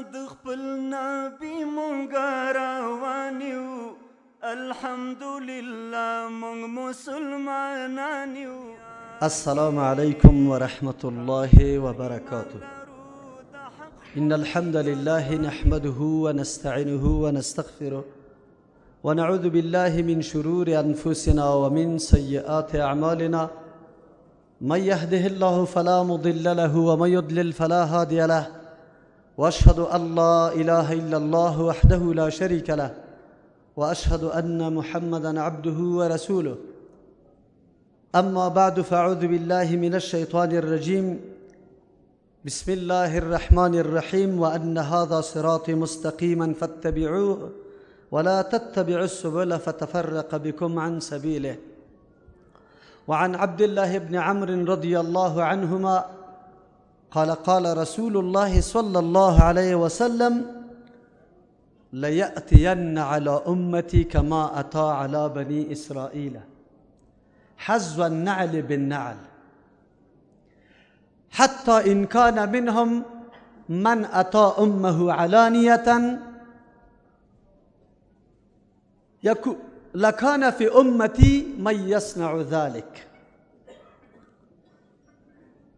د خپل نبی مونږ روان یو، الحمدلله مونږ مسلمانان یو. السلام عليكم ورحمة الله وبركاته. إن الحمد لله نحمده ونستعينه ونستغفره ونعوذ بالله من شرور أنفسنا ومن سيئات أعمالنا. من يهده الله فلا مضل له ومن يضلل فلا هادي له، وأشهد أن لا إله إلا الله وحده لا شريك له، وأشهد أن محمدا عبده ورسوله. أما بعد، فأعوذ بالله من الشيطان الرجيم. بسم الله الرحمن الرحيم. وأن هذا صراطي مستقيما فاتبعوه ولا تتبعوا السبل فتفرق بكم عن سبيله. وعن عبد الله بن عمرو رضي الله عنهما قال: قال رسول الله صلى الله عليه وسلم: ليأتين على أمتي كما أتى على بني إسرائيل حذو النعل بالنعل، حتى إن كان منهم من أتى أمه علانية لكان في أمتي من يصنع ذلك.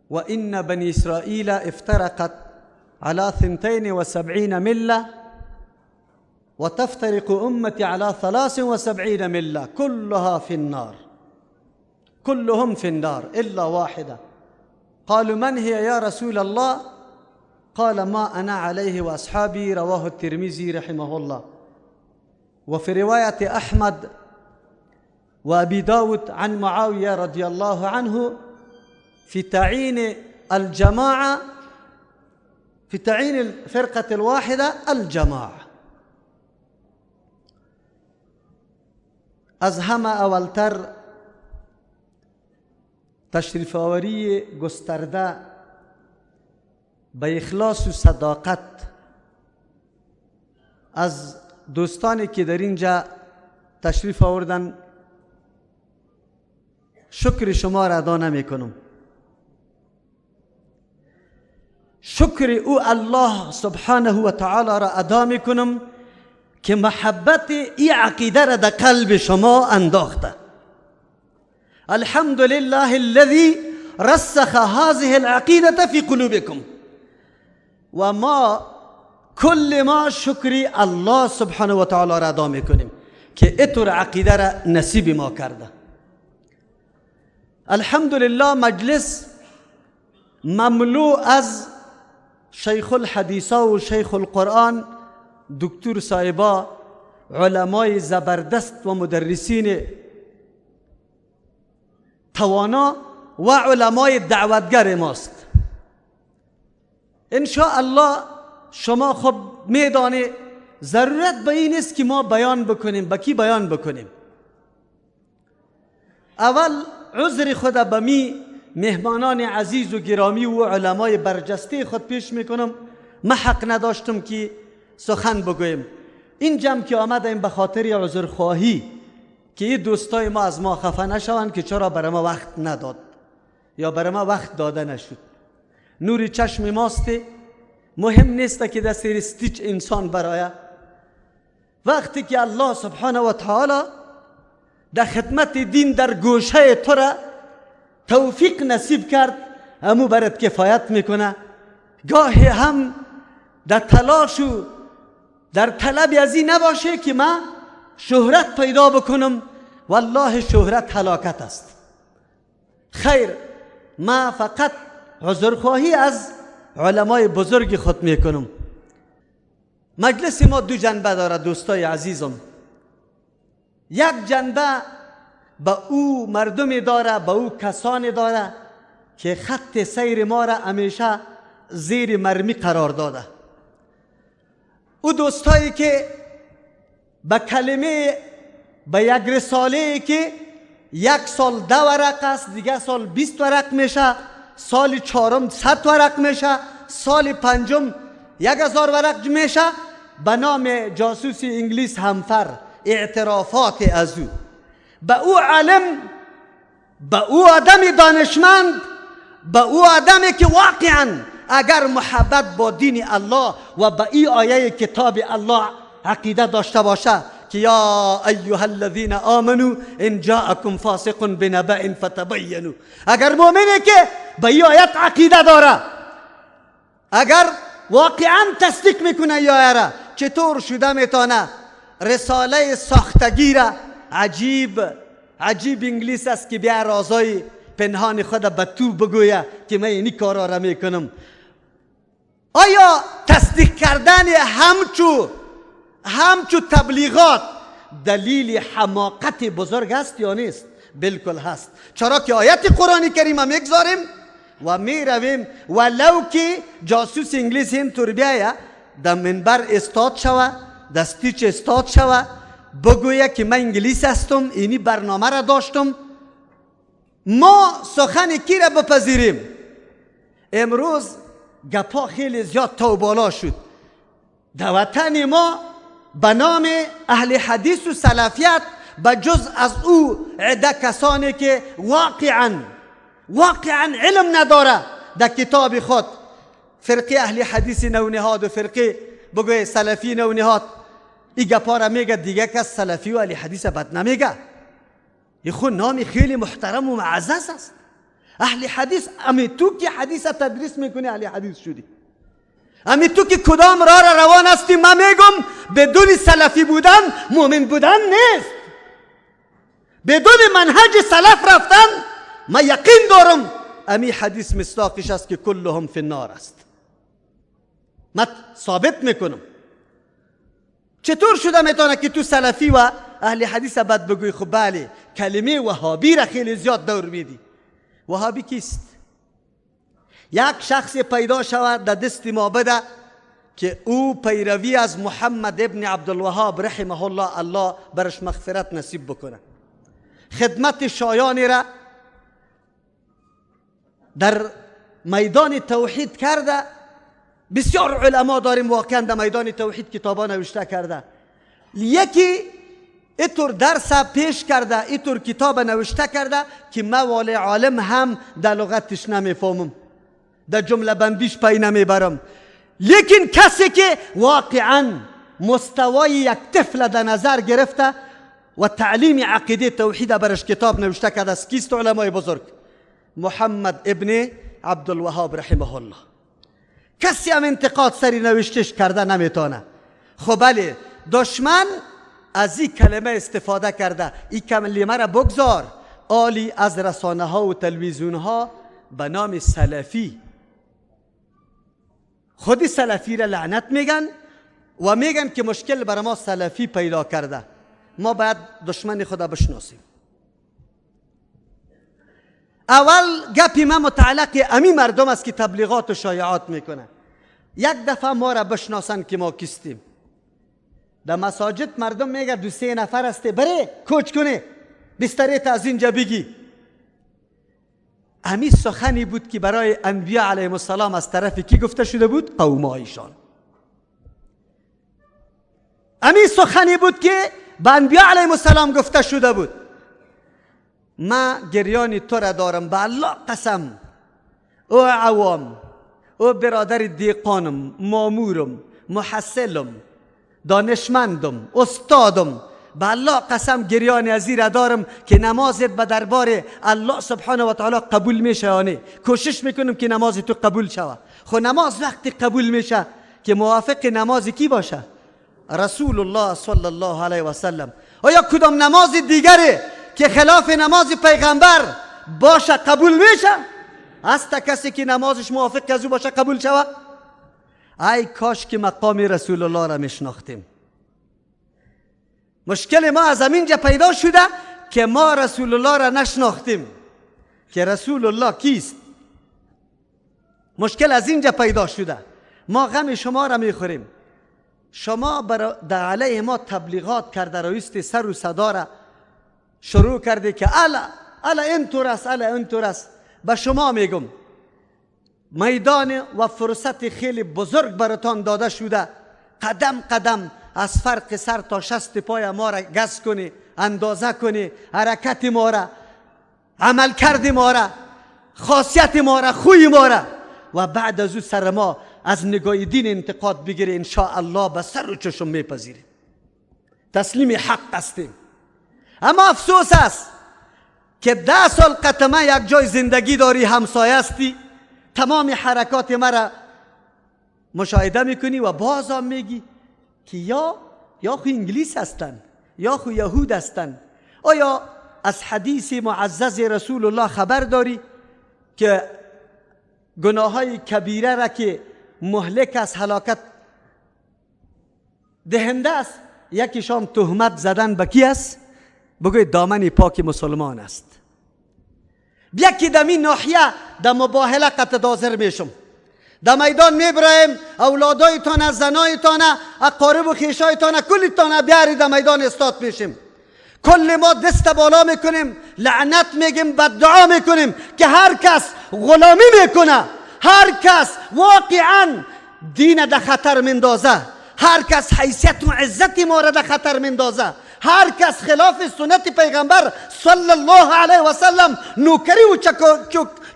وإن بني إسرائيل افترقت على 72 ملة، وتفترق أمتي على 73 ملة، كلها في النار، كلهم في النار إلا واحدة. قالوا: من هي يا رسول الله؟ قال: ما أنا عليه وأصحابي. رواه الترمذي رحمه الله. وفي رواية أحمد وأبي داود عن معاوية رضي الله عنه في تعيين الجماعة، في تعيين الفرقة الواحدة الجماعة. از همه اولتر تشریف آوری گسترده به اخلاص و صداقت از دوستانی که در اینجا تشریف آوردن، شکر شما را ادا نمی کنم. شکر او الله سبحانه و تعالی را ادا می کنم که محبت ای عقیده را در قلب شما انداخته. الحمد لله الذي رسخ هذه العقيدة في قلوبكم. و ما کل ما شکری الله سبحانه و تعالی را ادا میکنیم که اتور عقیده را نصیب ما کرده. الحمدلله مجلس مملو از شیخ الحدیث و شیخ القرآن، دکتر صاحبا، علمای زبردست و مدرسین توانا و علمای دعوتگر ماست. ان شاء الله شما خب میدانی ضرورت به این است که ما بیان بکنیم. به کی بیان بکنیم؟ اول عذر خود به می مهمانان عزیز و گرامی و علمای برجسته خود پیش میکنم. من حق نداشتم که سخن بگویم. این جمع که آمدیم به خاطر عذرخواهی که این دوستای ما از ما خفه نشوند که چرا برای ما وقت نداد یا برای ما وقت داده نشد. نور چشم ماست، مهم نیست که در سر stage انسان برایه. وقتی که الله سبحانه و تعالی در خدمت دین در گوشه تو را توفیق نصیب کرد، همو برات کفایت میکنه. گاهی هم در تلاش و در طلب از این نباشه که من شهرت پیدا بکنم. والله شهرت هلاکت است. خیر، ما فقط عذرخواهی از علمای بزرگ خود میکنم. مجلس ما دو جنبه داره دوستای عزیزم. یک جنبه به او مردمی داره، به او کسانی داره که خط سیر ما را همیشه زیر مرمی قرار داده. او دوستایی که به کلمه، به یک رساله که یک سال 10 ورق است، دیگه سال 20 ورق میشه، سال چهارم 100 ورق میشه، سال پنجم 1000 ورق میشه، به نام جاسوس انگلیس همفر اعترافات از او، به او عالم، به او آدم دانشمند، به او آدمی که واقعا اگر محبت با دین الله و به این آیه کتاب الله عقیده داشته باشه که یا ایها الذین آمنوا ان جاءکم فاسق بنبأ فتبینوا، اگر مؤمنه که به این آیت عقیده داره، اگر واقعا تصدیق میکنه ای آیه را، چطور شده میتونه رساله ساختگی را؟ عجیب عجیب انگلیس است که بیا رازای پنهان خود به تو بگویه که من اینی کارا را میکنم. آیا تصدیق کردن همچو تبلیغات دلیل حماقت بزرگ است یا نیست؟ بالکل هست. چرا که آیت قرآن کریم هم میگذاریم و میرویم، ولو که جاسوس انگلیس هم طور بیایه در منبر استاد شوه، در stage استاد شوه، بگویه که من انگلیس هستم، اینی برنامه را داشتم، ما سخن کی را بپذیریم؟ امروز گپا خیلی زیاد تا بالا شد در وطن ما به نام اهل حدیث و سلفیت، به جز از او عده کسانی که واقعا علم نداره در کتاب خود، فرقه اهل حدیث نونهاد و فرقه بگوی سلفی نونهاد، این گپا را میگه، دیگه کس سلفی و اهل حدیث بد نمیگه. این خود نام خیلی محترم و معزز است. اهل حدیث، امی تو که حدیث تدریس میکنی اهل حدیث شدی، امی تو که کدام راه را روان هستی؟ من میگم بدون سلفی بودن مؤمن بودن نیست، بدون منهج سلف رفتن من یقین دارم امی حدیث مصداقش است که کلهم فی النار است. من ثابت میکنم. چطور شده میتونه که تو سلفی و اهل حدیث بد بگوی؟ خب بله، کلمه وهابی را خیلی زیاد دور میدی. وهابی کیست؟ یک شخص پیدا شود در دست ما بده که او پیروی از محمد ابن عبدالوهاب رحمه الله، الله برش مغفرت نصیب بکنه، خدمت شایانی را در میدان توحید کرده. بسیار علما داریم واقعا در میدان توحید کتابا نوشته کرده. یکی اینطور درس پیش کرده، اینطور کتاب نوشته کرده که ما وال عالم هم در لغتش نمیفهمم، در جمله بندیش پی نمیبرم. لیکن کسی که واقعا مستوای یک طفل در نظر گرفته و تعلیم عقیده توحید برش کتاب نوشته کرده است، کیست علمای بزرگ؟ محمد ابن عبدالوهاب رحمه الله. کسی هم انتقاد سری نوشتش کرده نمیتونه. خب بله، دشمن از این کلمه استفاده کرده، این کلمه را بگذار، آلی از رسانه ها و تلویزیون ها به نام سلفی، خودی سلفی را لعنت میگن و میگن که مشکل برای ما سلفی پیدا کرده. ما باید دشمن خدا بشناسیم. اول گپی ما متعلق امی مردم است که تبلیغات و شایعات میکنه. یک دفعه ما را بشناسن که ما کیستیم. در مساجد مردم میگه دو سه نفر هسته، بره کوچ کنه بستره تا از اینجا بگی. امی سخنی بود که برای انبیا علیهم السلام از طرف کی گفته شده بود؟ قومایشان. امی سخنی بود که به انبیا علیهم السلام گفته شده بود. ما گریان تو را دارم، به الله قسم، او عوام، او برادر دیقانم، مامورم، محصلم، دانشمندم، استادم، به الله قسم گریان از را دارم که نمازت به دربار الله سبحانه و تعالی قبول میشه یا نه. کوشش میکنم که نماز تو قبول شوه. خب نماز وقتی قبول میشه که موافق نماز کی باشه؟ رسول الله صلی الله علیه و سلم. آیا کدام نماز دیگری که خلاف نماز پیغمبر باشه قبول میشه؟ هست کسی که نمازش موافق از او باشه قبول شوه؟ ای کاش که مقام رسول الله را میشناختیم. مشکل ما از همینجا پیدا شده که ما رسول الله را نشناختیم که رسول الله کیست. مشکل از اینجا پیدا شده. ما غم شما را میخوریم. شما در علیه ما تبلیغات کرده، رویست سر و صدا را شروع کرده که الا الا اینطور است، الا اینطور است. به شما میگم میدان و فرصت خیلی بزرگ براتان داده شده. قدم قدم از فرق سر تا شست پای ما را گز کنی، اندازه کنی، حرکت ما را، عمل کرد ما را، خاصیت ما را، خوی ما را. و بعد از او سر ما از نگاه دین انتقاد بگیره، ان شاء الله به سر و چشم میپذیریم، تسلیم حق هستیم. اما افسوس است که 10 سال قطمه یک جای زندگی داری، همسایه هستی، تمام حرکات مرا مشاهده میکنی و باز هم میگی که یا خو انگلیس هستن یا خو یهود هستن. آیا از حدیث معزز رسول الله خبر داری که گناه های کبیره را که مهلک از هلاکت دهنده است، یکیشان تهمت زدن به کی است؟ بگوی دامن پاک مسلمان است. یکی دمی ناحیه در مباهله قطع حاضر میشم، در میدان میبرایم، اولادایتان، زنایتان، اقارب و خویشایتان، کلتان بیاری در میدان استاد میشیم، کل ما دست بالا میکنیم، لعنت میگیم، بددعا میکنیم که هر کس غلامی میکنه، هر کس واقعا دین در خطر میندازه، هر کس حیثیت و عزت ما را در خطر میندازه، هر کس خلاف سنت پیغمبر صلی الله علیه و سلم نوکری و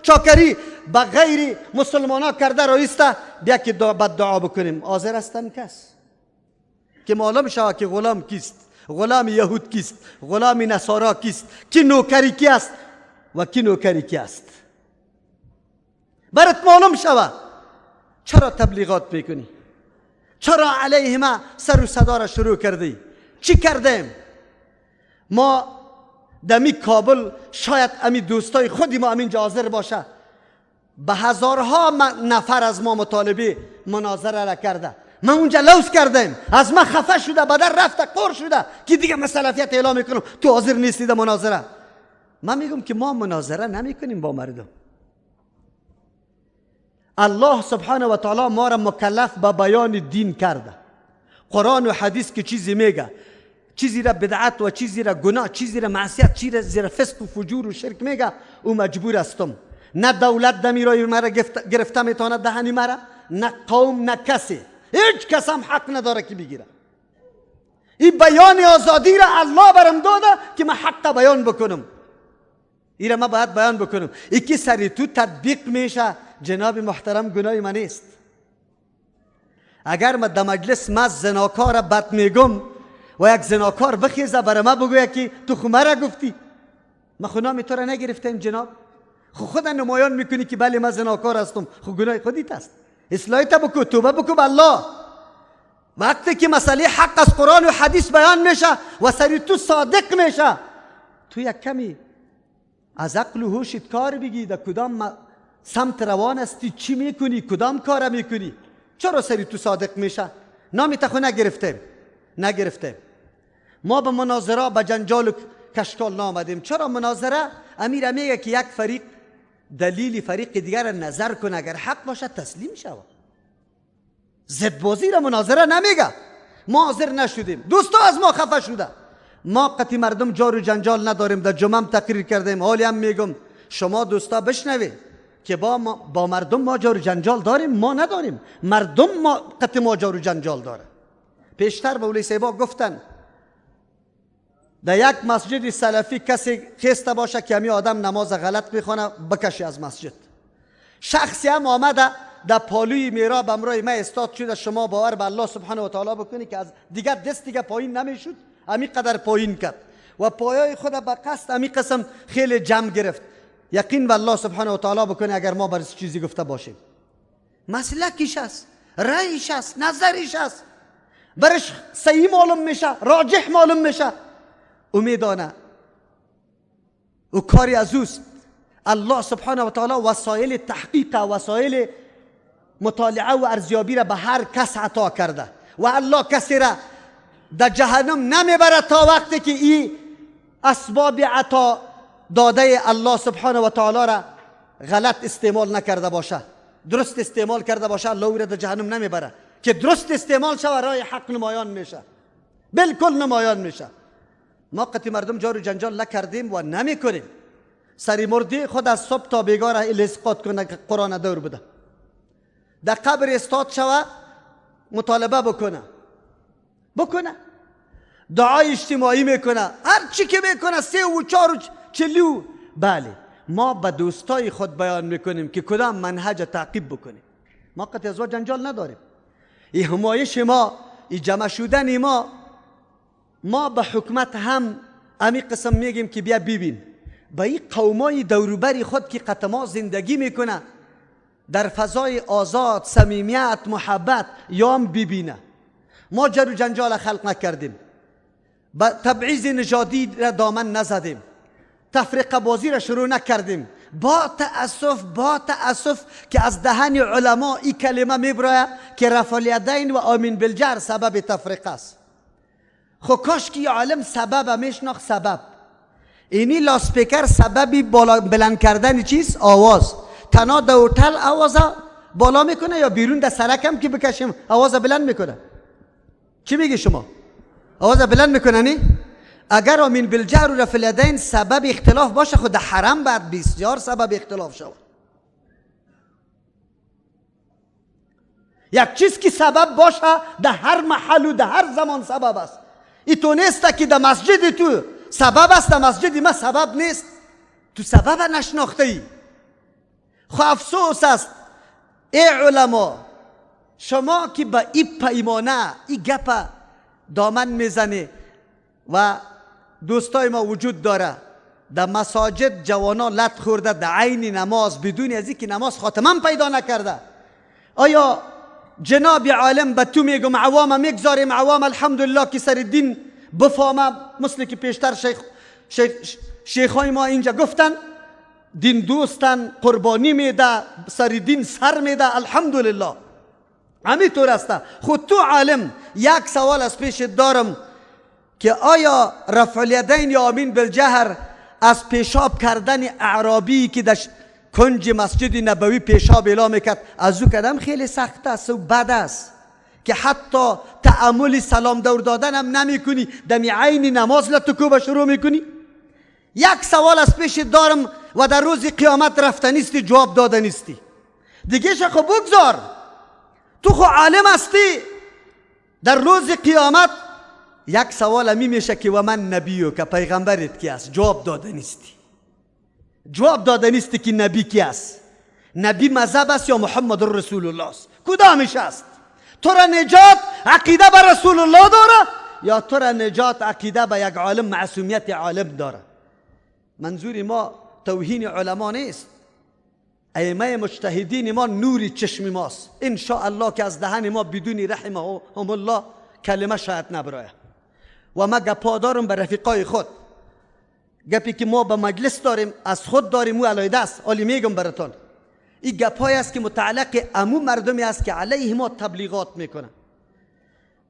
چاکری به غیر مسلمان ها کرده رایسته، بیا که بد دعا بکنیم. حاضر هستن کس که معلوم شود که غلام کیست، غلام یهود کیست، غلام نصارا کیست، کی نوکری کی است و کی نوکری کی است، برات معلوم شود. چرا تبلیغات میکنی؟ چرا علیه ما سر و صدا را شروع کردی؟ چی کردیم؟ ما دمی کابل شاید امی دوستای خودی ما امینجا حاضر باشه، به هزارها نفر از ما مطالبه مناظره را کرده، ما اونجا لوس کردیم، از ما خفه شده، بدر رفته، قر شده که دیگه من سلفیت اعلام میکنم، تو حاضر نیستی در مناظره. من میگم که ما مناظره نمیکنیم با مردم. الله سبحانه و تعالی ما را مکلف به بیان دین کرده. قرآن و حدیث که چیزی میگه، چیزی را بدعت و چیزی را گناه، چیزی را معصیت، چیزی را فسق و فجور و شرک میگه، او مجبور هستم. نه دولت دمیرای مرا گرفته میتونه دهنی مرا، نه قوم، نه کسی، هیچ کس هم حق نداره که بگیره. این بیان آزادی را الله برم داده که من حق بیان بکنم، این را من باید بیان بکنم. ای که سری تو تطبیق میشه جناب محترم گناه من نیست. اگر من در مجلس ما زناکار بد میگم و یک زناکار بخیزه برای ما بگویه که تو خو مرا گفتی، ما خو نام تو را نگرفتیم جناب، خو خود نمایان میکنی که بله من زناکار هستم، خو گناه خودیت است. اصلاح تا بکو، توبه بکو به الله. وقتی که مسئله حق از قرآن و حدیث بیان میشه و سری تو صادق میشه، تو یک کمی از عقل و هوشت کار بگی، در کدام سمت روان هستی، چی میکنی، کدام کار میکنی، چرا سری تو صادق میشه؟ نامی تا خو نگرفتیم، نگرفتیم. ما به مناظره، به جنجال و کشکال نامدیم. چرا مناظره؟ امیر میگه که یک فریق دلیل فریق دیگر را نظر کنه، اگر حق باشد تسلیم شود. ضد بازی را مناظره نمیگه. ما حاضر نشدیم، دوستا از ما خفه شده. ما قطعی مردم جار و جنجال نداریم، در جمعه تقریر کردیم، حالی هم میگم شما دوستا بشنوید که با مردم ما جار و جنجال داریم، ما نداریم، مردم ما قطعی ما جار و جنجال داره. پیشتر مولوی صاحبا گفتن در یک مسجد سلفی کسی خسته باشه که همی آدم نماز غلط میخوانه، بکشی از مسجد. شخصی هم آمده در پالوی میراب امرای ما استاد شده، شما باور به الله سبحانه و تعالی بکنی که از دیگر دست دیگه پایین نمیشد، همی قدر پایین کرد و پایای خود به قصد همی قسم خیلی جمع گرفت. یقین به الله سبحانه و تعالی بکنی اگر ما بر چیزی گفته باشیم، مسلکش است، رأیش است، نظرش است، برش صحیح معلوم میشه، راجح معلوم میشه، او میدانه، او کاری از اوست. الله سبحانه و تعالی وسایل تحقیق، وسایل مطالعه و ارزیابی را به هر کس عطا کرده و الله کسی را در جهنم نمیبره تا وقتی که این اسباب عطا داده الله سبحانه و تعالی را غلط استعمال نکرده باشه. درست استعمال کرده باشه الله او را در جهنم نمیبره. که درست استعمال شود رای حق نمایان میشه، بالکل نمایان میشه. ما قطعی مردم جار و جنجال نکردیم و نمیکنیم. سری مردی خود از صبح تا بیگاه را الاسقاط کنه که قرآن دور بده، در قبر استاد شوه مطالبه بکنه، دعای اجتماعی میکنه، هر چی که میکنه 3 و 4 و 40. بله ما به دوستای خود بیان میکنیم که کدام منهج تعقیب بکنیم. ما قطع از جنجال نداریم. این همایش ما، این جمع شدن ما، ما به حکومت هم امی قسم میگیم که بیا ببین به این قومای دوروبری خود که قطع ما زندگی میکنه در فضای آزاد، صمیمیت، محبت یام ببینه. ما جر و جنجال خلق نکردیم، با تبعیض نژادی را دامن نزدیم، تفرقه بازی را شروع نکردیم. با تأسف که از دهن علما این کلمه میبرایه که رفع الیدین و آمین بالجهر سبب تفرقه است. خو کاش که عالم سبب میشناخت. سبب اینی لاسپیکر سببی بالا بلند کردن چیز آواز، تنها در هتل آواز بالا میکنه یا بیرون در سرک هم که بکشیم آواز بلند میکنه؟ چی میگی شما؟ آواز بلند میکنه نی؟ اگر آمین بالجهر و رفع الیدین سبب اختلاف باشه، خود حرم بعد بسیار سبب اختلاف شود. یک چیز که سبب باشه در هر محل و در هر زمان سبب است. ای تو نیست که در مسجد تو سبب است، در مسجد ما سبب نیست. تو سبب نشناخته ای. خو افسوس است ای علما، شما که با ای پیمانه ای گپ دامن میزنی و دوستای ما وجود داره در مساجد جوانا لط خورده در عین نماز بدون از اینکه نماز خاتمه پیدا نکرده. آیا جناب عالم به تو میگم عوام میگذاریم، عوام الحمدلله که سر دین بفهمه، مثل که پیشتر شیخای ما اینجا گفتن دین دوستن، قربانی میده، سر دین سر میده، الحمدلله همینطور است. خود تو عالم یک سوال از پیش دارم که آیا رفع الیدین یا آمین بالجهر از پیشاب کردن اعرابی که در کنج مسجد نبوی پیشاب اعلام میکرد از او کدام خیلی سخت است و بد است که حتی تأمل سلام دور دادن هم نمی کنی، دمی عین نماز لتکوب شروع میکنی؟ یک سوال از پیش دارم و در روز قیامت رفتنیستی، جواب دادنیستی. دیگه خب بگذار، تو خو عالم هستی، در روز قیامت یک سوال همی میشه که و من نبیو، که پیغمبرت کی است؟ جواب داده نیستی. جواب داده نیستی که نبی کی است؟ نبی مذهب است یا محمد رسول الله است؟ کدامش است؟ تو را نجات عقیده به رسول الله داره یا تو را نجات عقیده به یک عالم، معصومیت عالم داره؟ منظور ما توهین علما نیست. ائمه مجتهدین ما نور چشم ماست. ان شاء الله که از دهن ما بدون رحمهم الله کلمه شاید نبرایه. و ما گپا دارم به رفیقای خود، گپی که ما به مجلس داریم از خود داریم و علایده است. حالی میگم براتون این گپای است که متعلق عموم مردمی است که علیه ما تبلیغات میکنن.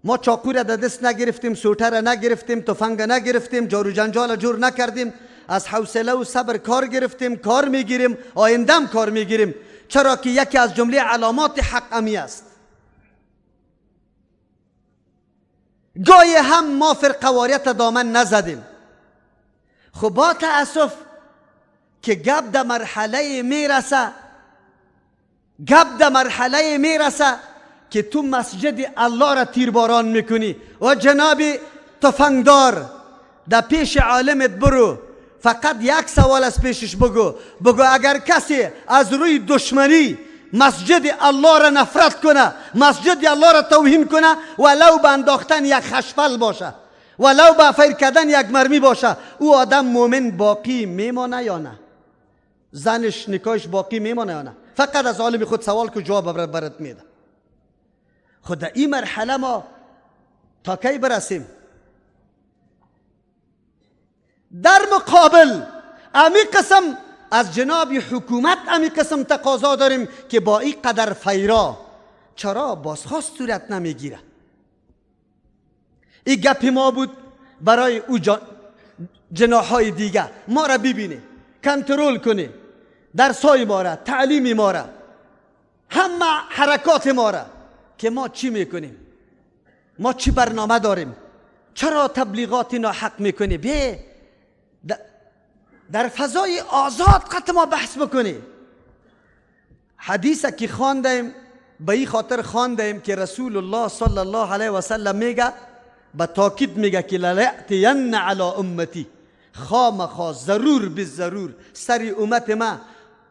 ما چاقو را در دست نگرفتیم، سوته را نگرفتیم، تفنگ نگرفتیم، جارو جنجال جور نکردیم، از حوصله و صبر کار گرفتیم، کار میگیریم، آیندم کار میگیریم، چرا که یکی از جمله علامات حق امی است. گاهی هم ما فرقواریت دامن نزدیم. خب با تأسف که گپ در مرحله میرسه، گپ در مرحله میرسه که تو مسجد الله را تیرباران میکنی و جناب تفنگدار در پیش عالمت برو، فقط یک سوال از پیشش بگو، بگو اگر کسی از روی دشمنی مسجد الله را نفرت کنه، مسجد الله را توهین کنه، ولو به انداختن یک خشپل باشه، ولو به فیر کردن یک مرمی باشه، او آدم مؤمن باقی میمانه یا نه؟ زنش نکاحش باقی میمانه یا نه؟ فقط از عالم خود سوال که جواب برات میده. خود در این مرحله ما تا کی برسیم؟ در مقابل امی قسم از جناب حکومت امی قسم تقاضا داریم که با این قدر فیرا چرا بازخواست صورت نمیگیره؟ این گپ ما بود برای او جناحهای دیگه. ما را ببینه، کنترل کنه، درسای ما را، تعلیم ما را، همه حرکات ما را که ما چی میکنیم، ما چی برنامه داریم، چرا تبلیغات ناحق میکنی؟ بی در فضای آزاد قط ما بحث بکنی. حدیث که خواندیم به این خاطر خواندیم که رسول الله صلی الله علیه و سلم میگه، به تاکید میگه که لایأتین علی امتی، خامخا ضرور به ضرور سر امت ما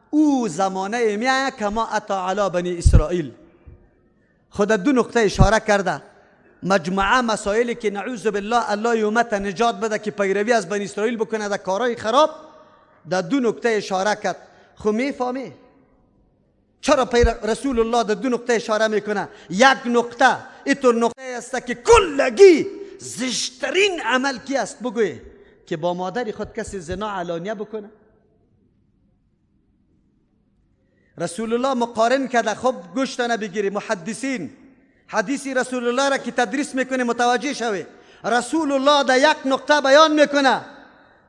او زمانه میایه که ما اتا علی بنی اسرائیل. خدا دو نقطه اشاره کرده، مجموعه مسائلی که نعوذ بالله الله امت نجات بده که پیروی از بنی اسرائیل بکنه در کارهای خراب، در دو نقطه اشاره کرد. خب میفهمی چرا رسول الله در دو نقطه اشاره میکنه؟ یک نقطه اینطور نقطه است که کلگی زشترین عمل کی است؟ بگوی که با مادر خود کسی زنا علانیه بکنه. رسول الله مقارن کرده. خب گوشت نبگیری محدثین حدیثی رسول الله را که تدریس میکنه متوجه شوی. رسول الله در یک نقطه بیان میکنه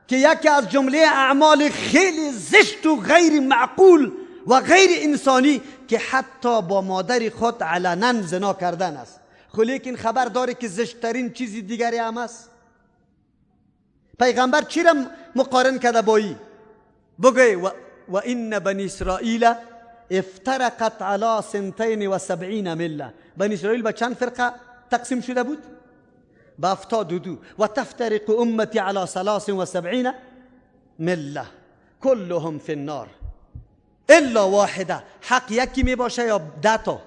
که یکی از جمله اعمال خیلی زشت و غیر معقول و غیر انسانی که حتی با مادر خود علنا زنا کردن است. خب لیکن خبر داره که زشتترین چیزی دیگری هم است. پیغمبر چی را مقارن کرده با ای؟ بگوی و این بنی اسرائیل افترقت علی 72 مله. بنی اسرائیل به چند فرقه تقسیم شده بود؟ به 72. و تفترق امتی علی 73 مله كلهم فی النار الا واحده. حق یکی می باشه یا 10 تا؟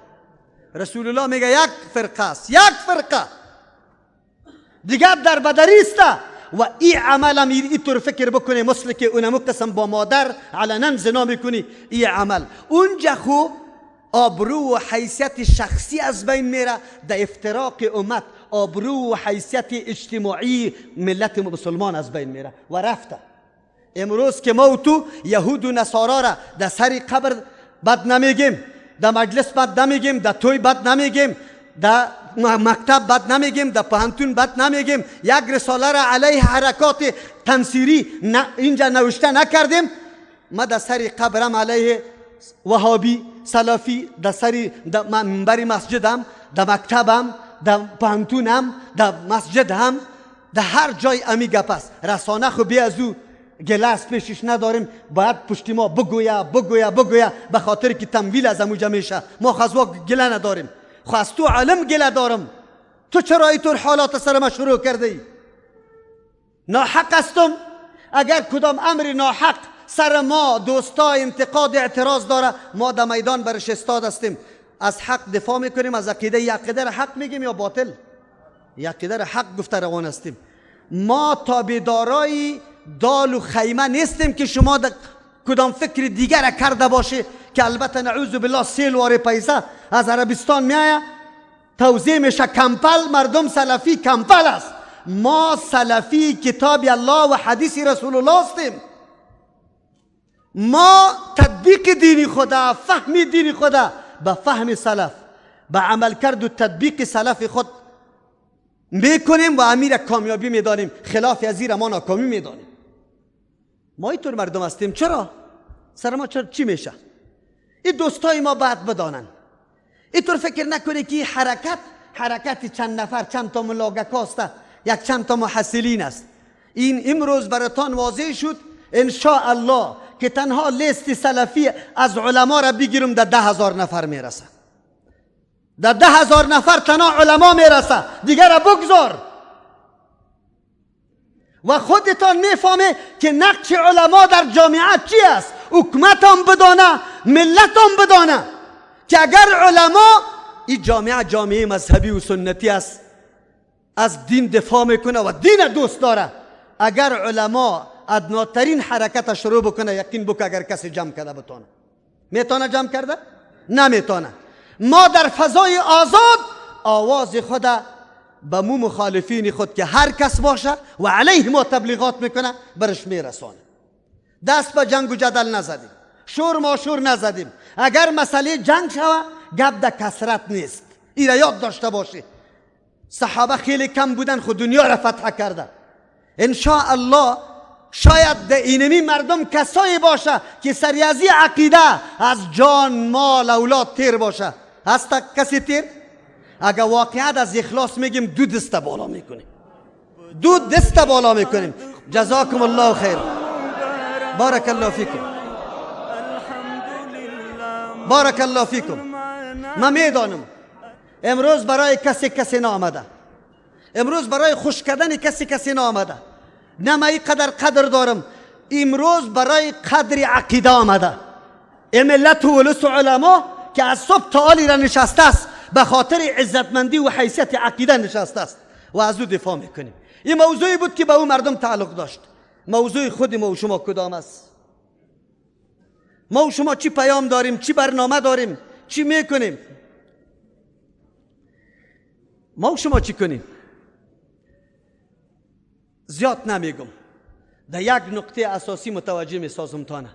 رسول الله میگه یک فرقه است، یک فرقه دیگر در بدری است. و ای عملم ای طور فکر بکنی مثل که اونمو قسم با مادر علنا زنا میکنی، ای عمل اونجا خو آبرو و حیثیت شخصی از بین میره، در افتراق امت آبرو و حیثیت اجتماعی ملت مسلمان از بین میره و رفته. امروز که ما و تو یهود و نصارا را در سر قبر بد نمیگیم، در مجلس بد نمیگیم، در توی بد نمیگیم، در مکتب بد نمیگیم، در پهنتون بد نمیگیم، یک رساله را علیه حرکات تنصیری اینجا نوشته نکردیم. ما در سر قبرم علیه وهابی سلفی، در سر منبر مسجدم، در مکتبم، در پهنتونم، در مسجد هم، در هر جای امی گپ است. رسانه خو بی از او گلاس پیشش نداریم، باید پشت ما بگویا بگویا بگویا، به خاطر که تمویل از اموجا میشه. ما خزوا گله نداریم، خو از تو عالم گله دارم. تو چرا اینطور حالات سر ما شروع کرده ای؟ ناحق هستم. اگر کدام امر ناحق سر ما دوستا انتقاد اعتراض داره، ما در میدان برش استاد هستیم، از حق دفاع میکنیم، از عقیده عقیده را حق میگیم یا باطل؟ عقیده را حق گفته روان هستیم. ما تابعدارای دال و خیمه نیستیم که شما در کدام فکر دیگر کرده باشه که البته نعوذ بالله سیل واره پیسه از عربستان میایه توزیع میشه کمپل، مردم سلفی کمپل است. ما سلفی کتاب الله و حدیث رسول الله هستیم. ما تطبیق دین خدا، فهم دین خدا به فهم سلف، به عمل کرد و تطبیق سلف خود میکنیم و امیر کامیابی میدانیم، خلاف از ما ناکامی میدانیم. ما اینطور مردم هستیم. چرا؟ سر ما چرا چی میشه؟ این دوستای ما باید بدانن. اینطور فکر نکنی که حرکت حرکت چند نفر، چند تا ملاگکاسته، یک چند تا محصلین است. این امروز براتان واضح شد ان شاء الله که تنها لیست سلفی از علما را بگیرم در 10,000 نفر میرسه. در 10,000 نفر تنها علما میرسه، دیگر را بگذار. و خودتان میفهمه که نقش علما در جامعه چی است. حکومت هم بدانه، ملت هم بدانه که اگر علما، این جامعه جامعه مذهبی و سنتی است، از دین دفاع میکنه و دین دوست داره، اگر علما ادناترین حرکت شروع بکنه، یقین بکن اگر کسی جمع کرده بتانه. میتونه جمع کرده؟ نمیتونه. ما در فضای آزاد آواز خود به مو مخالفین خود که هر کس باشه و علیه ما تبلیغات میکنه برش میرسانه. دست به جنگ و جدل نزدیم، شور ما شور نزدیم. اگر مسئله جنگ شوه گپ در کثرت نیست، این را یاد داشته باشی. صحابه خیلی کم بودن، خود دنیا را فتح کرده. ان شاء الله شاید در اینمی مردم کسایی باشه که سریازی عقیده از جان مال اولاد تیر باشه. هست کسی تیر؟ اگر واقعیت از اخلاص میگیم دو دست بالا میکنیم، دو دست بالا میکنیم. جزاکم الله خیر، بارک الله فیکم، بارک الله فیکم. من میدانم امروز برای کسی کسی نامده، امروز برای خوش کردن کسی کسی نامده. نه من قدر قدر دارم. امروز برای قدر عقیده آمده. این ملت و ولس و علما که از صبح تا آلی را نشسته است، به خاطر عزتمندی و حیثیت عقیده نشسته است و از او دفاع میکنیم. این موضوعی بود که به او مردم تعلق داشت. موضوع خود ما و شما کدام است؟ ما و شما چی پیام داریم؟ چی برنامه داریم؟ چی میکنیم؟ ما و شما چی کنیم؟ زیاد نمیگم، در یک نقطه اساسی متوجه میسازم تانه.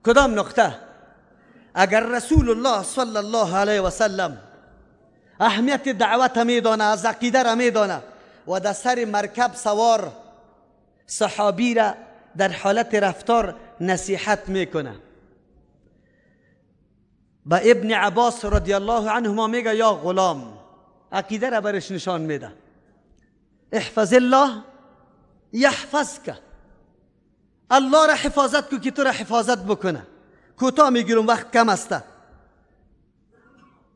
کدام نقطه؟ اگر رسول الله صلی الله علیه و سلم اهمیت دعوت میدانه، از عقیده را میدانه و در سر مرکب سوار صحابی را در حالت رفتار نصیحت میکنه، با ابن عباس رضی الله عنهما میگه یا غلام، عقیده را برش نشان میده، احفظ الله یحفظک، الله را حفاظت کو که تو را حفاظت بکنه. کوتاه میگیرم وقت کم است.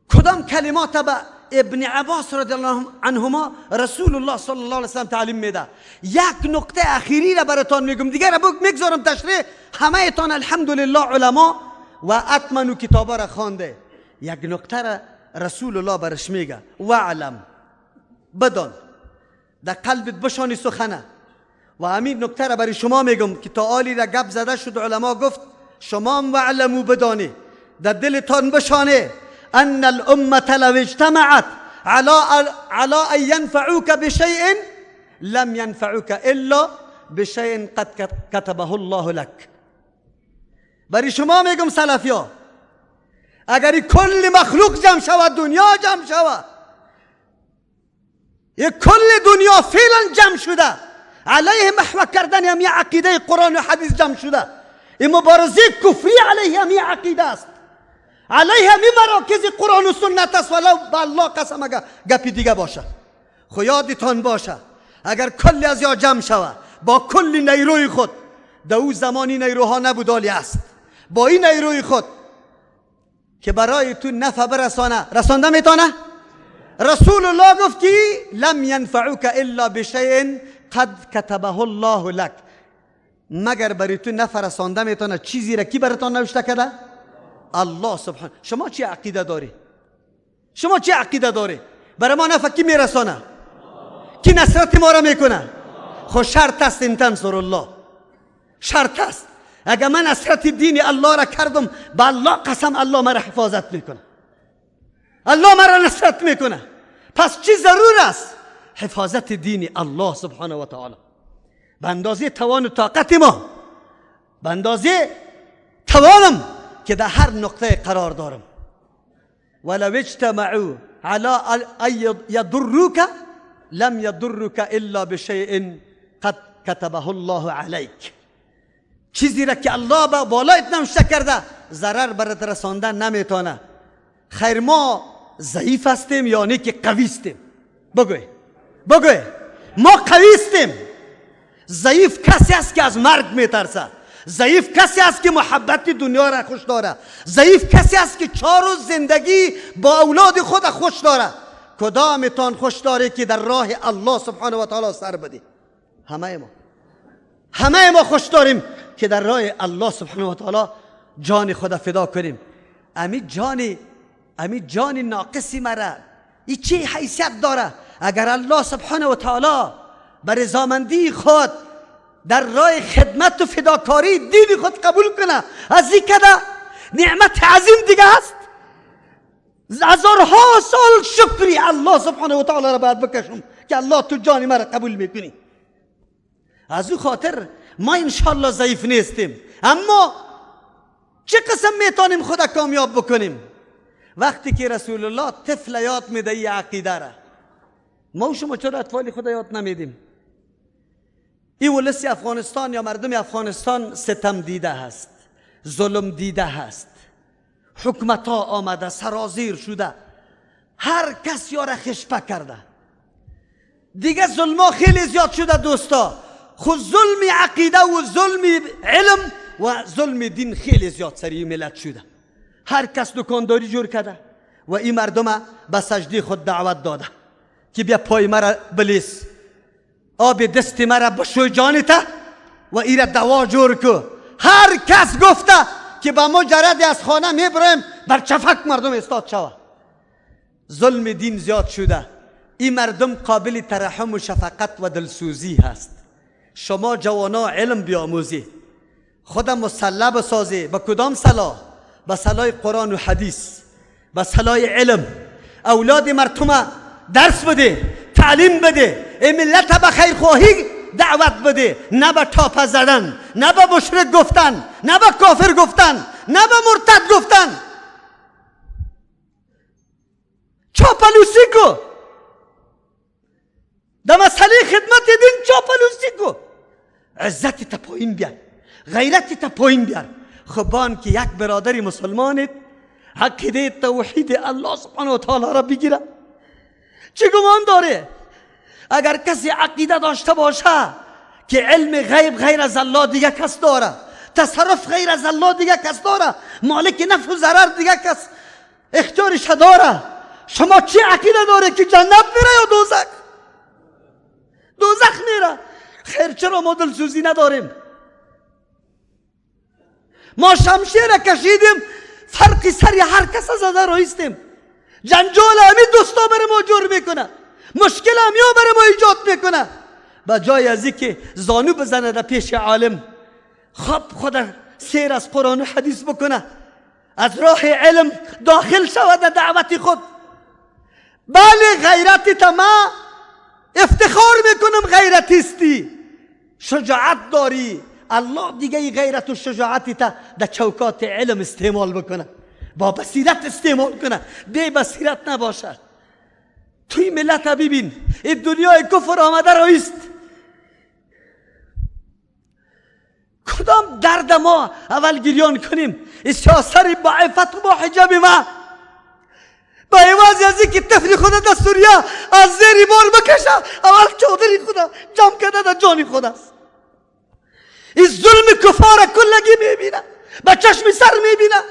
کدام کلمات به ابن عباس رضی الله عنهما رسول الله صلی الله علیه وسلم تعلیم میده؟ یک نقطه اخیری را براتان میگم، دیگر را میگذارم تشریح. همه تان الحمدلله علما و اتمنو کتابا را خوانده. یک نقطه را رسول الله برش میگه، وعلم، بدان، در قلبت بشانی سخنه. و همین نکته را برای شما میگم که تا آلی را گپ زده شد، علما گفت شما هم وعلمو بدانی، در دلتان بشانه، ان الامة لو اجتمعت على ان ينفعوك بشيء لم ينفعوك الا بشيء قد كتبه الله لك. برای شما میگم سلفیا، اگر کل مخلوق جمع شود، دنیا جمع شود، یک کل دنیا فعلا جمع شده علیه محو کردن همی عقیده قرآن و حدیث جمع شده، این مبارزه کفری علیه همی عقیده است، علیه همی مراکز قرآن و سنت است. ولو به الله قسم اگر گپی دیگه باشه، خو یادتان باشه اگر کل از یا جمع شود با کل نیروی خود، در او زمانی نیروها نبود آلی است، با این نیروی خود که برای تو نفع برسانه، رسانده میتونه؟ رسول الله گفت که لم ینفعوک الا بشیء قد كتبه الله لك، مگر برای تو نفع رسانده میتونه چیزی را کی براتان نوشته کرده؟ الله سبحانه. شما چی عقیده داری؟ شما چی عقیده داری؟ برای ما نفع کی میرسانه؟ کی نصرت ما را میکنه؟ خو شرط است ان تنصر الله، شرط است. اگر من نصرت دین الله را کردم، به الله قسم الله مرا حفاظت میکنه، الله مرا نصرت میکنه. پس چی ضرور است؟ حفاظت دین الله سبحانه و تعالی به اندازه توان و طاقت ما، به اندازه توانم که در هر نقطه قرار دارم. ولو اجتمعوا على ان يضروك لم يضرك الا بشيء قد كتبه الله عليك. چیزی را که الله به بالایت نوشته کرده ضرر برات رسانده نمیتونه. خیر ما ضعیف هستیم یا نه که قوی هستیم؟ بگوی بگوی، ما قوی هستیم. ضعیف کسی است که از مرگ میترسه، ضعیف کسی است که محبت دنیا را خوش داره، ضعیف کسی است که 4 روز زندگی با اولاد خود خوش داره. کدامتان خوش داره که در راه الله سبحانه و تعالی سر بدی؟ همه ما، همه ما خوش داریم که در راه الله سبحانه و تعالی جان خود فدا کنیم. امی جان ناقصی مرا ای چه حیثیت داره؟ اگر الله سبحانه و تعالی بر رضامندی خود در راه خدمت و فداکاری دین خود قبول کنه، از این کده نعمت عظیم دیگه هست. هزارها سال شکری الله سبحانه و تعالی را باید بکشم که الله تو جان مرا قبول میکنی. از او خاطر ما انشالله ضعیف نیستیم، اما چه قسم میتونیم خدا کامیاب بکنیم؟ وقتی که رسول الله طفل یاد میده ای عقیده را، ما و شما چرا اطفال خدا یاد نمیدیم؟ این ولس افغانستان یا مردم افغانستان ستم دیده هست، ظلم دیده هست، حکومت ها آمده سرازیر شده، هر کس یاره خشپه کرده دیگه. ظلم ها خیلی زیاد شده دوستا. خود ظلم عقیده و ظلم علم و ظلم دین خیلی زیاد سری ملت شده. هر کس دکانداری جور کرده و این مردم به سجده خود دعوت داده که بیا پای مرا بلیس. آب دست مرا بشوی جانته و ایره دوا جور کو. هر کس گفته که با مجرد از خانه میبریم بر چفک مردم استاد شوه. ظلم دین زیاد شده. این مردم قابل ترحم و شفقت و دلسوزی هست. شما جوانا علم بیاموزی، خودم مسلح بسازی. با کدام سلاح؟ با سلاح قرآن و حدیث، با سلاح علم. اولاد مردم درس بده، تعلیم بده، این ملت به خیرخواهی دعوت بده، نه به تاپه زدن، نه به مشرک گفتن، نه به کافر گفتن، نه به مرتد گفتن. چاپلوسی کو در مسئله خدمت دین، چاپلوسی کو. عزت تا پایین بیار، غیرت تا پایین بیار. خبان که یک برادر مسلمانت عقیده توحید الله سبحانه و تعالی را بگیره، چه گمان داره؟ اگر کسی عقیده داشته باشه که علم غیب غیر از الله دیگه کس داره، تصرف غیر از الله دیگه کس داره، مالک نفع و ضرر دیگه کس اختیارش داره، شما چه عقیده داره که جنت میره یا دوزخ؟ دوزخ میره. خیر، چرا ما دلسوزی نداریم؟ ما شمشیر کشیدیم، فرق سر هر کس زده رایستیم. جنجال همین دوستا بر ما جور میکنه، مشکل همیا بر ما ایجاد میکنه. با جای از که زانو بزنه در پیش عالم، خب خود سیر از قرآن و حدیث بکنه، از راه علم داخل شود در دعوت خود. بله غیرتی تا ما افتخار میکنم، غیرتیستی، شجاعت داری. الله دیگه ای غیرت و شجاعتی تا در چوکات علم استعمال بکنه، با بصیرت استعمال کنه، بی بصیرت نباشه. توی ملت ببین، این دنیای کفر آمده رایست. کدام درد ما اول گریان کنیم؟ این سیاست با عفت و با حجاب ما، با عوض از اینکه طفل خود در سوریه از زیر بار بکشه، اول چادری خود جمع کرده در جان خود است. این ظلم کفار کلگی میبینه، با چشم سر میبینه.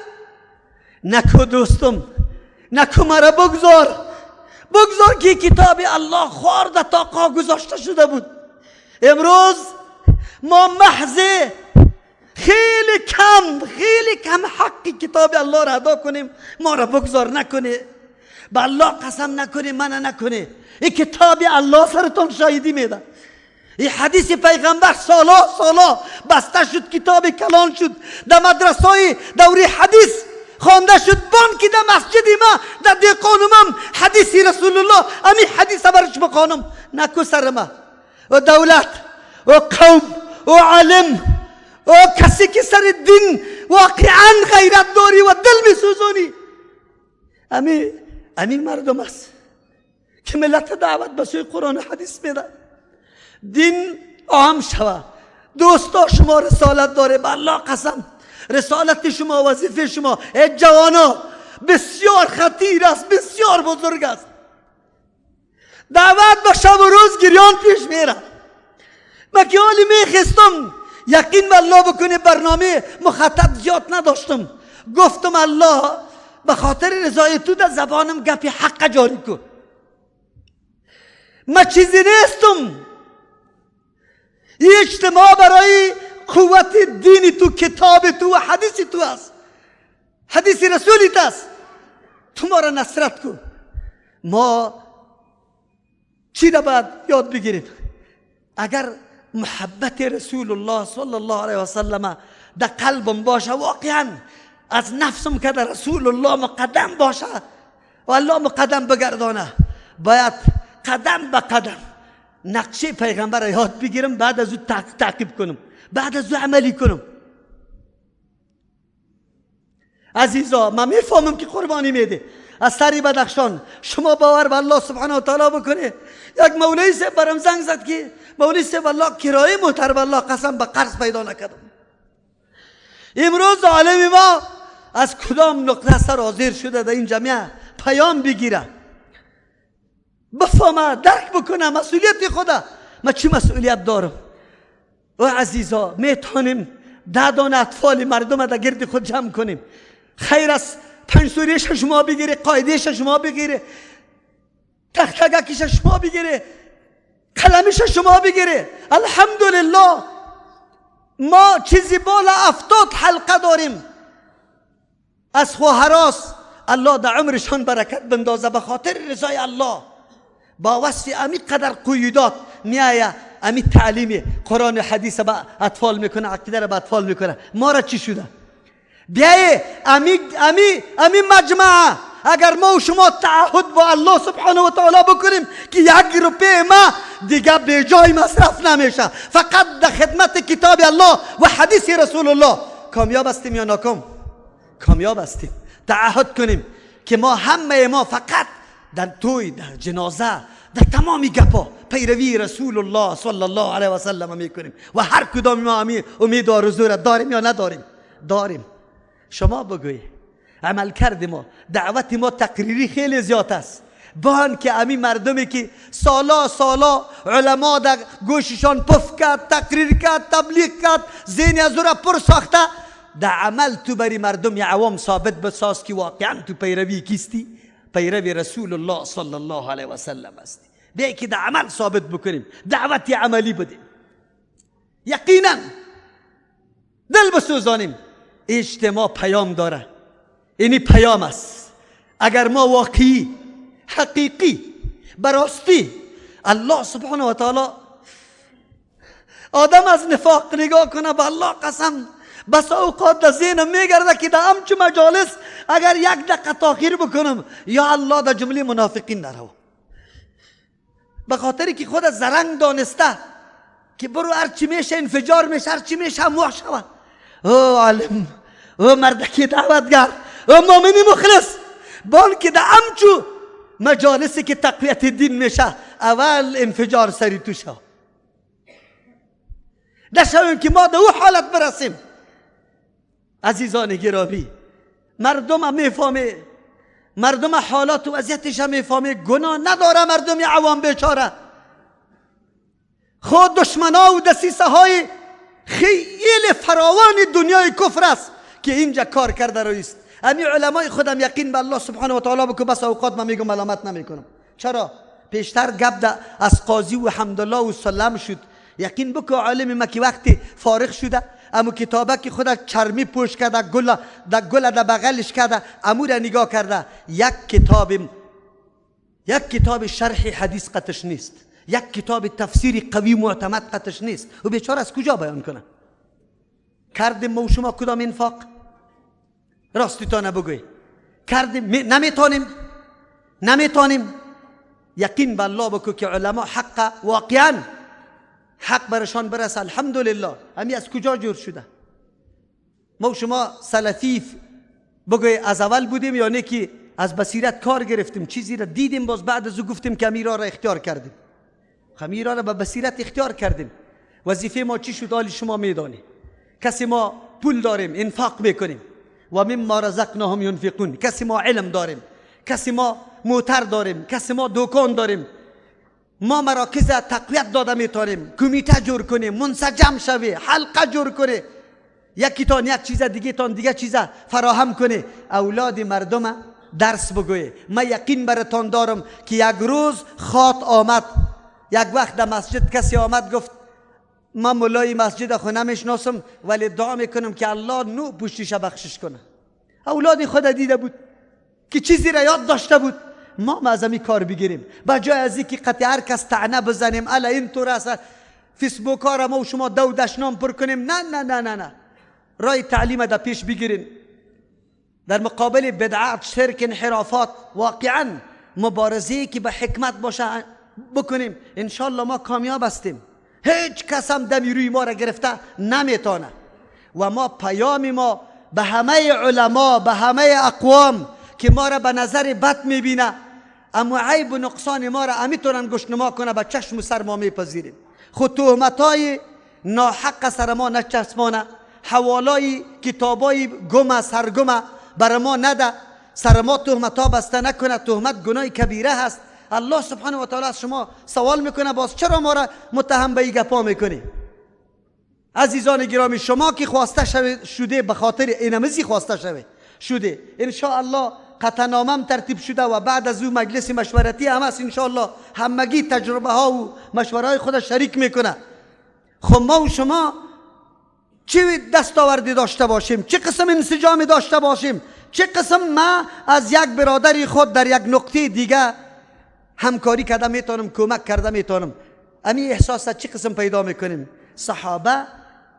نکو دوستم، نکو مرا بگذار، بگذار که کتاب الله خوار در تاقا گذاشته شده بود. امروز ما محض خیلی کم، خیلی کم حق کتاب الله را ادا کنیم. ما را بگذار نکنه، به الله قسم نکنه، منع نکنه. این کتاب الله سرتون شاهدی میده. این حدیث پیغمبر سالا سالا بسته شد، کتاب کلان شد، در مدرسه دوری حدیث خوانده شد. بانکی در مسجد ما در دیقانمم حدیث رسول الله، امی حدیث برش بخوانم. نکو سر ما و دولت و قوم و عالم و کسی که سر دین واقعا غیرت داری و دل میسوزانی، امی مردم است که ملت دعوت به سوی قرآن و حدیث میده. دین عام شوه. دوستا شما رسالت داره، به الله قسم رسالت شما، وظیفه شما ای جوانا بسیار خطیر است، بسیار بزرگ است. دعوت به شب و روز گریان پیش میره. من که حالی میخستم یقین به الله بکنه برنامه مخطط زیاد نداشتم، گفتم الله به خاطر رضای تو در زبانم گپی حق جاری کن. من چیزی نیستم. این اجتماع برای قوت دین تو، کتاب تو و حدیث تو است، حدیث رسولیت است. تو ما را نصرت کن. ما چی را باید یاد بگیریم؟ اگر محبت رسول الله صلی الله علیه و سلم در قلبم باشه، واقعا از نفسم که در رسول الله مقدم باشه و الله مقدم بگردانه، باید قدم به قدم نقشه پیغمبر را یاد بگیرم، بعد از او تعقیب کنم، بعد از او عملی کنم. عزیزا من میفهمم که قربانی میده از سری بدخشان. شما باور به الله سبحانه و تعالی بکنه. یک مولوی صاحب برام زنگ زد که مولوی صاحب الله کرایه موتر به الله قسم به قرض پیدا نکردم. امروز عالم ما از کدام نقطه سر حاضر شده در این جامعه پیام بگیره، بفهمه، درک بکنه مسئولیت خدا. ما چی مسئولیت دارم؟ و عزیزا میتونیم 10 دانه اطفال مردم در گرد خود جمع کنیم. خیر است 5 سوریه شما بگیره، قاعده شما بگیره، تختگکش شما بگیره، قلمش شما بگیره. الحمدلله ما چیزی بالا 70 حلقه داریم از خواهراس. الله در عمرشان برکت بندازه، به خاطر رضای الله با وصف امی قدر قیودات میایه، امی تعلیم قرآن و حدیث به اطفال میکنه، عقیده را به اطفال میکنه. ما را چی شده؟ بیایه امی امی امی مجمعه اگر ما و شما تعهد با الله سبحانه و تعالی بکنیم که یک روپیه ما دیگه به جای مصرف نمیشه، فقط در خدمت کتاب الله و حدیث رسول الله، کامیاب هستیم یا ناکام؟ کامیاب هستیم. تعهد کنیم که ما همه ما فقط در توی، در جنازه، در تمامی گپا پیروی رسول الله صلی الله علیه و سلم میکنیم و هر کدام ما امید و آرزو را داریم یا نداریم؟ داریم. شما بگویی عمل کرد ما، دعوت ما تقریری خیلی زیاد است. بان که امی مردمی که سالا سالا علما در گوششان پف کرد، تقریر کرد، تبلیغ کرد، ذهن از او را پر ساخته، در عمل تو بری مردم یا عوام ثابت بساز که واقعا تو پیروی کیستی؟ پیروی رسول الله صلی الله علیه و سلم هستی. بیای که در عمل ثابت بکنیم، دعوت عملی بدیم، یقینا دل بسوزانیم. اجتماع پیام داره، اینی پیام است. اگر ما واقعی حقیقی براستی الله سبحانه و تعالی، آدم از نفاق نگاه کنه، به الله قسم بس اوقات در ذهنم میگرده که در همچو مجالس اگر یک دقیقه تاخیر بکنم یا الله در جمله منافقین نرو، به خاطری که خود زرنگ دانسته که برو هرچی میشه انفجار میشه، هرچی میشه هموح شود. او عالم، او مردکی دعوتگر، او مؤمنی مخلص، بان که در همچو مجالسی که تقویت دین میشه اول انفجار سری تو شو. نشویم که ما در او حالت برسیم. عزیزان گرامی، مردم میفهمه، مردم حالات و وضعیتش میفهمه، گناه نداره مردم عوام بیچاره. خود دشمنا و دسیسه های خیلی فراوان دنیای کفر است که اینجا کار کرده رویست. امی علمای خودم یقین به الله سبحانه و تعالی بکن، بس اوقات من میگم ملامت نمیکنم. چرا؟ پیشتر گپ از قاضی و حمدالله و سلم شد. یقین بکن عالم ما که وقتی فارغ شده امو کتابه که خود چرمی پوش کرده، گل در گل در بغلش کرده، امو را نگاه کرده، یک کتاب شرح حدیث قطش نیست، یک کتاب تفسیر قوی معتمد قطش نیست. و بیچاره از کجا بیان کنه؟ کردیم ما و شما کدام انفاق؟ راستی تا نبگوی کردیم؟ نمیتونیم، نمیتونیم. یقین به الله بکو که علما حق واقعا حق برشان برسه. الحمدلله همی از کجا جور شده؟ ما و شما سلفی بگوی از اول بودیم یا نه که از بصیرت کار گرفتیم، چیزی را دیدیم، باز بعد از او گفتیم که امیرا را اختیار کردیم. امیرا را به بصیرت اختیار کردیم. وظیفه ما چی شد؟ حالی شما میدانی. کسی ما پول داریم انفاق میکنیم، و مما رزقناهم ینفقون. کسی ما علم داریم، کسی ما موتر داریم، کسی ما دکان داریم، ما مراکز تقویت داده میتونیم، کمیته جور کنیم، منسجم شوی، حلقه جور کنه، یکی تان یک چیز دیگه تان دیگه چیز فراهم کنه، اولاد مردم درس بگویه. من یقین براتان دارم که یک روز خاط آمد، یک وقت در مسجد کسی آمد گفت من مولای مسجد خو نمیشناسم ولی دعا میکنم که الله نو پوشتیش بخشش کنه. اولاد خود دیده بود که چیزی را یاد داشته بود. ما از این کار بگیریم، به جای از اینکه قطع هر کس طعنه بزنیم، الا این طور است، فیسبوک ها را ما و شما دو دشنام پر کنیم. نه نه نه نه نه، رای تعلیم در پیش بگیریم. در مقابل بدعت، شرک، انحرافات واقعا مبارزه که به حکمت باشه بکنیم، انشالله ما کامیاب هستیم. هیچ کس هم دمی روی ما را گرفته نمیتونه. و ما پیام ما به همه علما، به همه اقوام که ما را به نظر بد میبینه اما عیب و نقصان ما را امیتونن گشنما کنه، به چشم و سر ما میپذیریم. خود تهمتای ناحق سر ما نچسبانه، حوالای کتابای گم سرگمه بر ما نده، سر ما تهمت ها بسته نکنه. تهمت گناه کبیره هست. الله سبحانه و تعالی از شما سوال میکنه باز چرا ما را متهم به این گپا میکنی؟ عزیزان گرامی، شما که خواسته شده به خاطر اینمزی خواسته شده، ان شاء الله قطعنامه ترتیب شده و بعد از او مجلس مشورتی هم است. انشاءالله همگی تجربه ها و مشوره های خود شریک میکنه. خب ما و شما چه دستاوردی داشته باشیم، چه قسم انسجامی داشته باشیم، چه قسم ما از یک برادر خود در یک نقطه دیگه همکاری کرده میتونم، کمک کرده میتونم، امی احساس چه قسم پیدا میکنیم؟ صحابه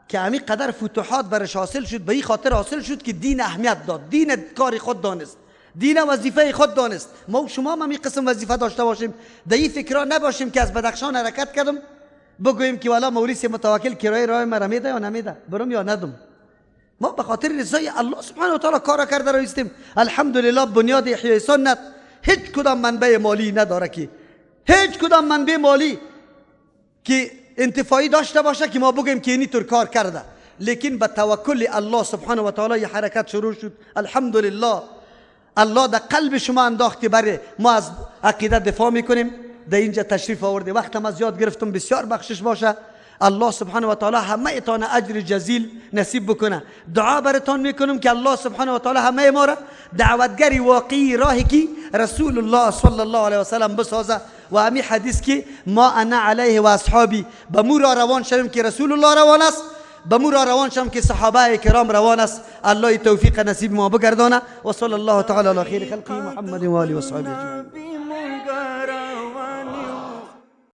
که امی قدر فتوحات برش حاصل شد، به این خاطر حاصل شد که دین اهمیت داد، دین کار خود دانست، دین وظیفه خود دانست. ما و شما هم این قسم وظیفه داشته باشیم، در این فکرها نباشیم که از بدخشان حرکت کردم بگوییم که والا موریس متوکل کرایه راه مرا میده یا نمیده، برم یا ندم. ما به خاطر رضای الله سبحانه و تعالی کار کرده رایستیم. الحمدلله بنیاد احیای سنت هیچ کدام منبع مالی نداره که هیچ کدام منبع مالی که انتفاعی داشته باشه که ما بگیم که اینی طور کار کرده، لیکن به توکل الله سبحانه و تعالی حرکت شروع شد. الحمدلله الله در قلب شما انداخت که بره ما از عقیده دفاع میکنیم. در اینجا تشریف آورده، وقتم از یاد گرفتم، بسیار بخشش باشه. الله سبحانه و تعالی همه تان اجر جزیل نصیب بکنه. دعا براتان میکنم که الله سبحانه و تعالی همه ما را دعوتگری واقعی راهی که رسول الله صلی الله علیه و سلم بسازه و همی حدیث که ما انا علیه و اصحابی، به مو را روان شویم که رسول الله روان است، به مو را روان شویم که صحابه کرام روان است. الله توفیق نصیب ما بگردانه. و صلی الله تعالی علی خیر خلقه محمد و آله و صحبه اجمعین.